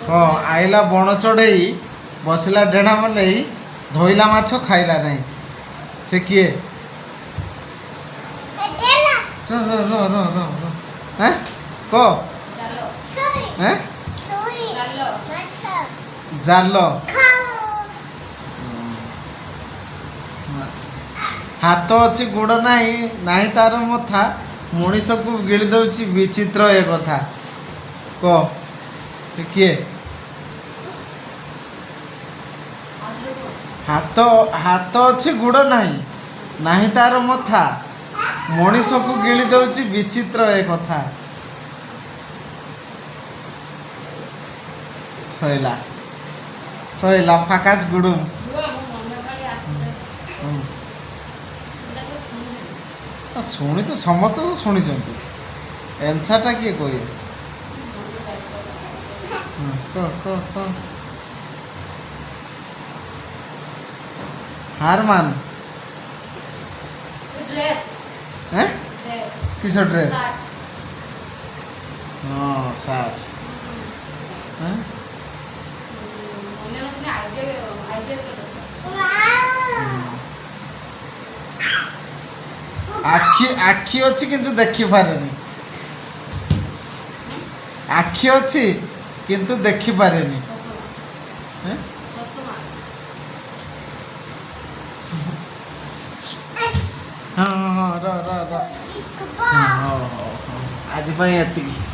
ହଁ, ଆଇଲା ବଣ ଚଢ଼େଇ, ବସିଲା ଡେଣା ମଲେଇ, ଧୋଇଲା ମାଛ ଖାଇଲା ନାହିଁ, ସେ କିଏ? ର ର ର ର ର ର, ହେଁ, କ। ହେଁ, ଜାଲ। ହାତ ଅଛି ଗୋଡ଼ ନାହିଁ, ନାହିଁ ତାର ମଥା, ମଣିଷକୁ ଗିଳି ଦଉଛି, ବିଚିତ୍ର ଏ କଥା। କ, ସେ କିଏ? ହାତ ହାତ ଅଛି ଗୋଡ଼ ନାହିଁ, ନାହିଁ ତାର ମଥା, ମଣିଷକୁ ଗିଳି ଦଉଛି, ବିଚିତ୍ର ଏ କଥା। ସଇଲା ସଇଲା, ଫାକାସ ଗୁଡୁମ। ଶୁଣି ତ ସମସ୍ତେ ତ ଶୁଣିଛନ୍ତି, ଏନ୍ସାରଟା କିଏ କହିବେ? କହ କହ କହ, ହାର ମାନ। ଡ୍ରେସ୍। ହେଁ? ଡ୍ରେସ୍। କିସ ଡ୍ରେସ୍? ହଁ, ସାର୍ଟ। ହଁ, ମନେ ନଥିଲେ ଆଇଡ଼ିଆ ଆଇଡ଼ିଆ। ଆଖି ଆଖି ଅଛି କିନ୍ତୁ ଦେଖିପାରେନି। ଆଖି ଅଛି କିନ୍ତୁ ଦେଖିପାରେନି। ଚଷମା। ହେଁ? ଚଷମା। ହଁ ହଁ ହଁ, ର ର ର, ହଁ ହଁ ହଁ, ଆଜି ପାଇଁ ଏତିକି।